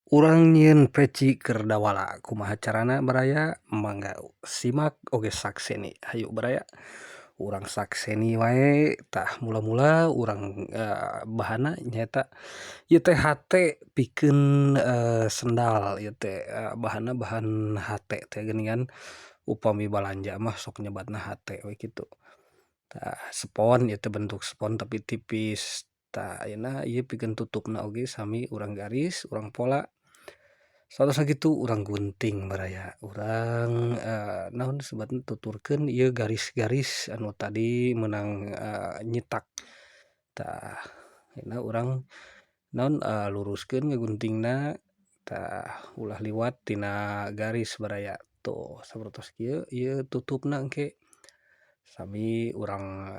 Urang nyieun peci keur dawala, kumaha carana baraya? Mangga simak oge sakseni. Hayu baraya, urang sakseni wae. Tah, mula-mula urang bahanna nyaeta ieu teh hate pikeun sendal ieu teh, bahanna bahan hate teh geuningan upami balanja mah sok nyebatna hate we kitu. Tah, spon ieu teh bentuk spon tapi tipis. Tah, ayeuna ieu pikeun tutupna oge sami urang garis, urang pola. Satosna kitu urang gunting baraya, urang naon disebutna tuturkeun ieu garis-garis anu tadi meunang nyitak. Tah, ayeuna urang naon luruskeun ngaguntingna, tah ulah liwat tina garis baraya. Tuh, sapertos kieu ieu tutupna engke sami urang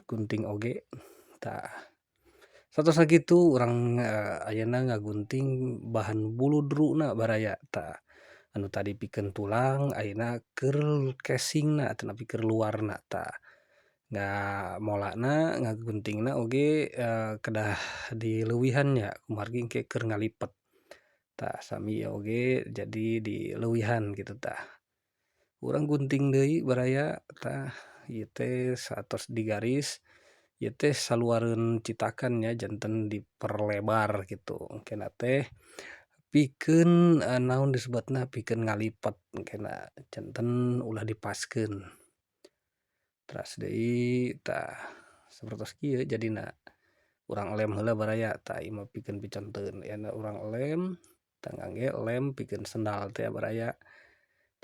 gunting oge. Tah, satosna kitu urang ayeuna ngagunting bahan buludruna baraya. Tah, anu tadi pikeun tulang ayeuna keur casingna atanapi keur luarna. Tah, ngamolana ngaguntingna oge kedah dileuwihan nya kumargi engke keur ngalipet. Tah, sami ieu oge jadi dileuwihan kitu tah. Urang gunting deui baraya. Tah, ieu teh saatos digaris ieu teh saluareun citakan nya, janten diperlebar kitu engkena teh pikeun naon disebutna pikeun ngalipet engkena janten ulah dipaskeun. Teras deui, tah, sapertos kieu jadina. Urang lem heula baraya. Tah, ieu mah pikeun piconteun ayeuna urang lem, tah ngangge lem pikeun sendal teh baraya,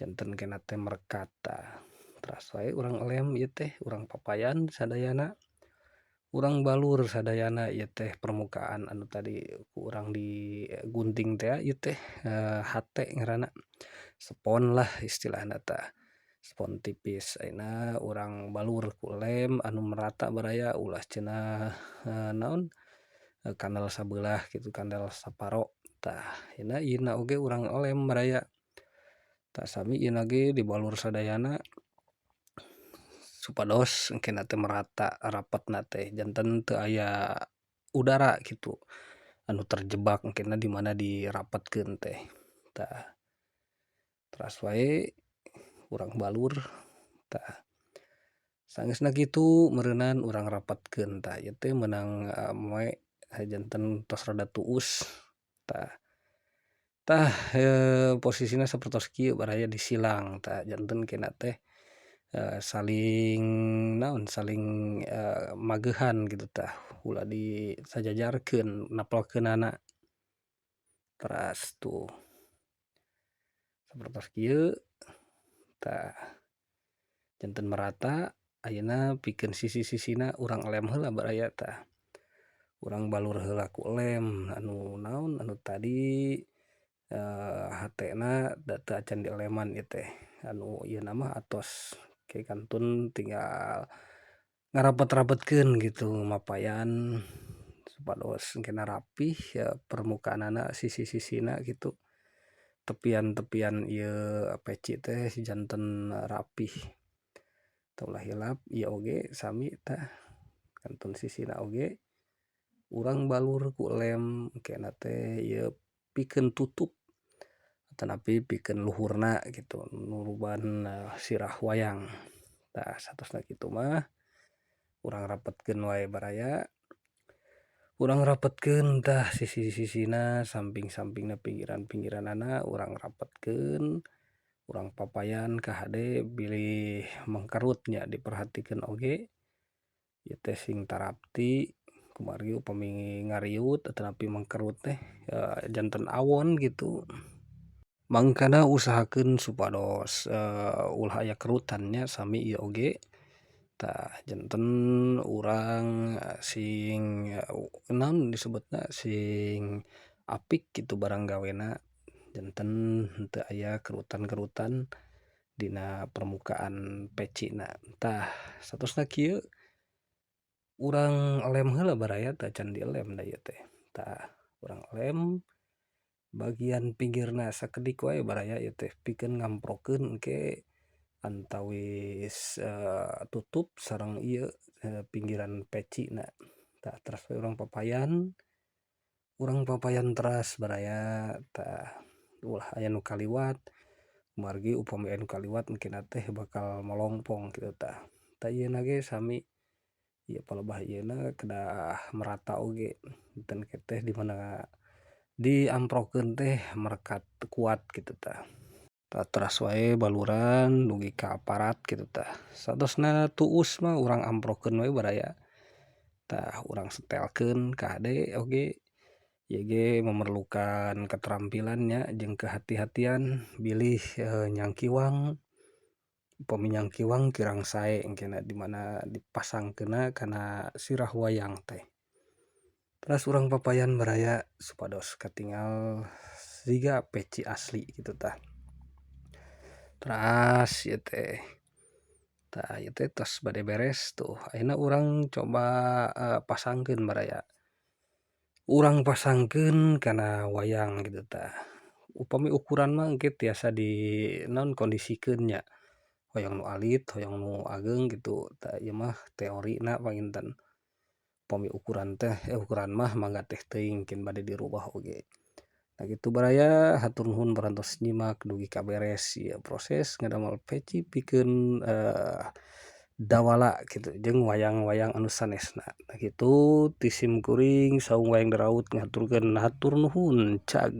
janten kena teh merekat. Tah, teras wae urang lem ieu teh, urang papayan sadayana, urang balur sadayana ieu teh permukaan anu tadi ku urang digunting teh ieu teh hate ngaranna, spon lah istilahna tah, spon tipis. Ayeuna urang balur ku lem anu merata baraya, ulah cenah naon kandel sabelah kitu, kandel saparo. Tah, ayeuna ieuna oge urang lem baraya. Tah, sami ieuna ge dibalur sadayana supados engkena teh merata rapetna teh, janten teu aya udara kitu anu terjebak engkena di mana dirapetkeun teh. Tah, teras wae urang balur. Tah, sanggeusna kitu meureunan urang rapetkeun. Tah, ieu teh meunang moe janten tos rada tuus. Tah, tah posisina sapertos kieu baraya, disilang. Tah, janten kena teh saling naon, saling mageuhan kitu. Tah, ulah disajajarkeun napelkeunana. Teras tuh, sapertos kieu. Tah, janten merata. Ayeuna pikeun sisi-sisina urang lem heula baraya. Tah, urang balur heula ku lem anu naon anu tadi hatena da teu acan dileman ieu teh, anu ieuna mah atos ke kantun tinggal ngarapet-rapetkeun gitu, mapayan supados engkena rapih permukaanana, sisi-sisina kitu, tepian-tepian ieu peci teh janten rapih. Teu ulah hilap ieu oge sami. Tah, kantun sisina oge urang balur ku lem engkena teh ieu pikeun tutup atanapi pikeun luhurna kitu, nuruban sirah wayang. Tah, satosna kitu mah urang rapetkeun wae baraya, urang rapetkeun. Tah, sisi-sisina, samping-sampingna, pinggiran-pinggiranana urang rapetkeun, urang papayan ka hade bilih mangkerut nya. Diperhatikeun oge ieu teh sing tarapti kumargi upami ngariut atanapi mangkerut teh janten awon kitu. Mangkana usahakeun supados ulah aya kerutan nya. Sami ieu oge. Tah, janten urang sing naon disebutna sing apik kitu barang gawena, janten henteu aya kerutan-kerutan dina permukaan pecina. Tah, satosna kieu urang lem heula baraya, teu acan dilem da ieu teh. Tah, urang lem bagian pinggirna sakedik wae baraya, ieu teh pikeun ngamprokeun engke antawis tutup sareng ieu pinggiran pecina. Tah, teras we urang papayan, urang papayan teras baraya. Tah. aya nu kaliwat kumargi upami aya nu kaliwat engkena teh bakal molongpong kitu tah. Tah ieuna ge sami ieu palebah ieuna kedah merata oge dinten teh di mana diamprokeun teh merekat kuat kitu tah. Tah teras wae baluran dugi ka parat kitu tah satosna tuus mah urang amprokeun we baraya tah urang setelkeun kade oge ieu ge memerlukan keterampilan nya jeung kehati-hatian bilih nyangkiwang upami nyangkiwang kirang sae engkena di mana dipasangkeunna kana sirah wayang teh. Teras urang papayan baraya supados katingal siga peci asli kitu tah. Teras ieu teh tah ieu teh tos bade beres tuh ayeuna urang coba pasangkeun baraya urang pasangkeun kana wayang kitu tah upami ukuran mah engke tiasa di naon kondisikeun nya hoyong nu alit hoyong nu ageng kitu tah ieu mah teorina panginten upami ukuran teh ukuran mah mangga teh teuing mungkin bade dirubah oge. Nah kitu baraya hatur nuhun parantos nyimak dugi ka beres ieu proses ngadamel peci pikeun dawala kitu jeung wayang-wayang anu sanesna. Nah kitu ti sim kuring saung wayang daraut ngahaturkeun hatur nuhun cag.